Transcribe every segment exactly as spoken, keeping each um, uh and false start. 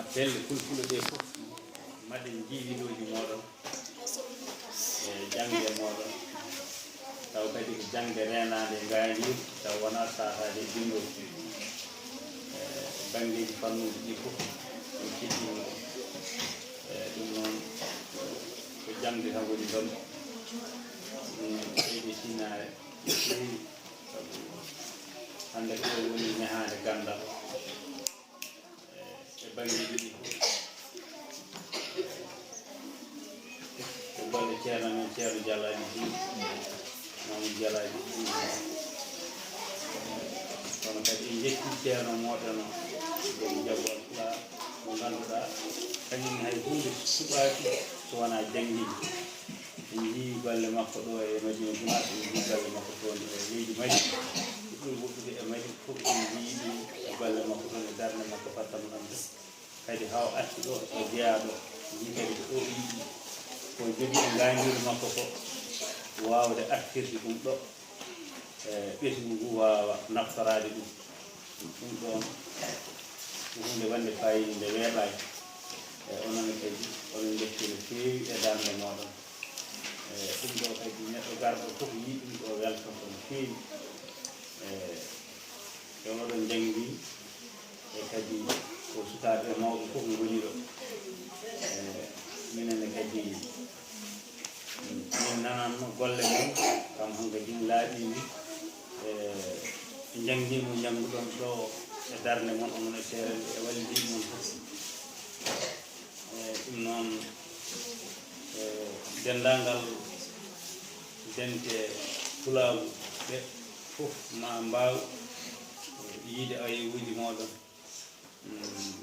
Pelle fulfulde ɗe fof, mbaɗen jiiwidooji mooɗon e jaŋde mooɗon, taw kadi ko jaŋde reenaande ngaandiir, taw wonaa saataade e binndol. E banngeeji fannuuji ɗi fof, en kettiima ɗum. E ɗum noon, ko jaŋde tan woni ɗoon. Ɗum ɓeydi tinnaare no feewi, sabu hannde ko ɗo woni nehaande ganndal. E, e bannge ɗiɗi fof. Ko golle Ceerno men, Ceerno Jalaaji Jiin, Mamadou Jalaaji Jiin. Kono kadi en njetti Ceerno mooɗon o, joom jagguwal Pulaar, mo ngannduɗaa, kañum hay huunde suɓaaki so wonaa janngiiji. En njiyii golle makko ɗo e Madina Gunaas, en njiyii golle makko toon e leydi Mali. Ko ɓuri woɗɗude e Mali fof, en njiyii ɗum e golle makko ɗoon e darnde makko Fattamu Lamɓe. Kadi haa o arti ɗo, o jeyaa ɗo, njii kadi ko ɗo o yiɗi, ko jogii e ngaandiiru makko ko waawde artirde ɗum ɗo, e ɓesngu ngu waawa naftoraade ɗum. Ɗum ɗoon ko huunde wonde faayiida nde weeɓaani. E onon kadi, onon njetti no feewi e darnde mooɗon. E ɗum ɗo kadi, neɗɗo garɗo fof yii ɗum ɗo, weltoto no feewi. E, e oɗon njanngi, e kadi ko sukaaɓe e mawɓe fof ngoni ɗo. E minen ne kadi, min nananno golle mon, kam hankadi laaɓiindi. E, njanngi mo njannguɗon ɗo e darnde mon, onon e seerenɓe, e wallidi mon fof. E ɗum noon, e denndaangal dente pulaagu ɓe fof ma mbaaw yiide ayewuuji mooɗon. Mm,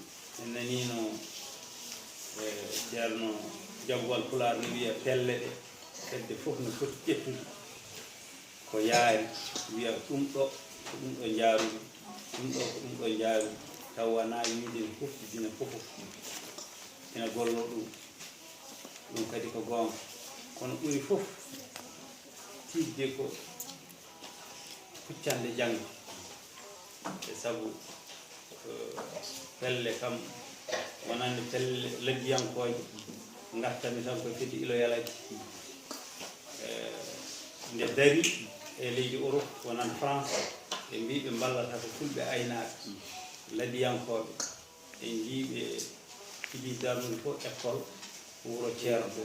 en naniino, e, Ceerno Jagguwal Pulaar ne wiya pelle ɗe, fedde fof no foti ƴettude ko yaari, wiya ɗum ɗo, ko ɗum ɗo njaarumi, ɗum ɗo, ko ɗum ɗo njaarumi, taw wonaa wiide ne hofti dina fof, ina golloo ɗum. Ɗum kadi ko goonga. Kono ɓuri fof tiiɗde ko huccande jaŋde. E sabu, eh, pelle kam wonande pelle laddiyankooje, ngartami tan ko feti ilo yalaki. Eh, nde dari e leydi Europe, wonan France, ɓe mbii ɓe mballata ko fulɓe aynaaɓe, laddiyankooɓe. En njii ɓe fidi darnude fof école wuro Ceerno.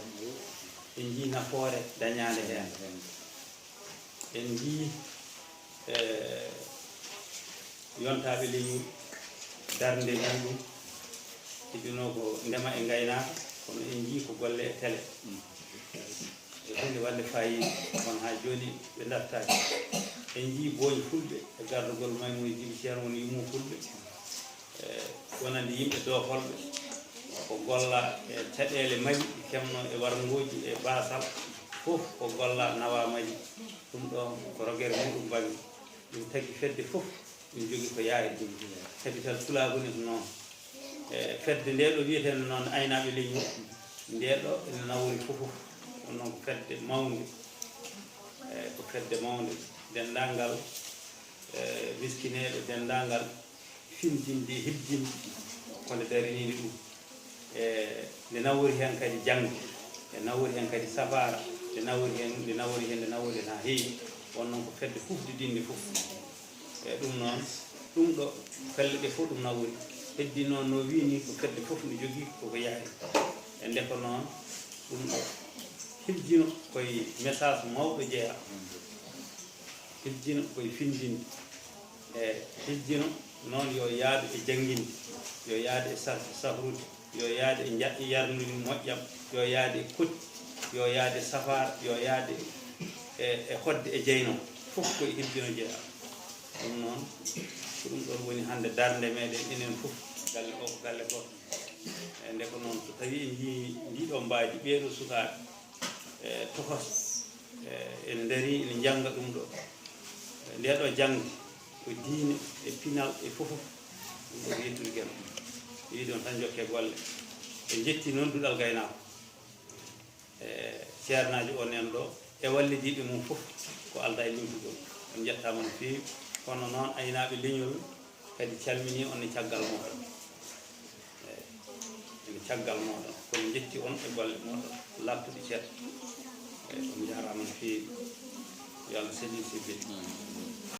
En njii nafoore dañaande heen. En njii, eh, yontaaɓe leñol darnde muɗum fidunoo ko ndema e ngaynaaka, kono en njii ko golle e tele. E huunde waɗde faayiida, kono haa jooni ɓe dartaaki. En njii booñ fulɓe e gardugol Maymuuna Jibi Ceerno woni yummo fulɓe. E wonande yimɓe doofolɓe, ko golla e caɗeele Mali, kemno e warngooji e baasal, fof ko golla nawa Mali. Ɗum ɗo ko rogere muɗum bannge. Ɗum tagi fedde fof ɗum jogii ko yaari ɗum. Capital pulaagu ne ko noon. E fedde nde ɗo wiyetee noon aynaaɓe leñol, nde ɗo ene nawori fof fof. Ɗum noon ko fedde mawnde. E ko fedde mawnde. Denndaangal, e, miskineeɓe, denndaangal findinde, heddinde ko nde dariniinde ɗum. E nde nawori heen kadi jaŋde, nde nawori heen kadi safaara, nde nawori heen, nde nawori heen, nde nawori heen haa heewi. Won noon ko fedde hufdidinde fof. E ɗum noon, ɗum ɗo pelle ɗe fof ɗum nawori. Heddi noon no wii ni ko fedde fof no jogii koko yaari. E nde ko noon, ɗum ɗo hirjino koye message mawɗo jeyaa. Hirjino koye findinde. E hirjino noon yo yaadu e jannginde, yo yaadu e sar-, safrude, yo yaadu e nja-, yarnude moƴƴam, yo yaadu e kotti, yo yaadu e safaara, yo yaadu e, e hoɗde e jeyno. Fof koye hirjino jeyaa. Ɗum noon, ko ɗum ɗoon woni hannde darnde meɗen enen fof, galle o ko galle gooto. E nde ko noon, so tawii en njii ndii ɗoo mbaadi, ɓee ɗoo sukaaɓe, e tokos, e ene ndarii, ene njannga ɗum ɗo. E ndee ɗoo jaŋde, ko diine, e pinal, e fof fof, ɗum ɗo ko yettude Geno. Wii ɗoon tan njokkee golle. En njettii noon Duɗal Gaynaako. E ceernaajo o nan ɗo, e wallidiiɓe mum fof, ko aldaa e limtugol. On njettaama no feewi. Kono noon, aynaaɓe leñol kadi calminii on e caggal mooɗon. E caggal mooɗon, kono njetti on e golle mooɗon laaɓtuɗe ceerɗe. Eyi, on njaaraama no feewi. Yo Allah sellit, sellit.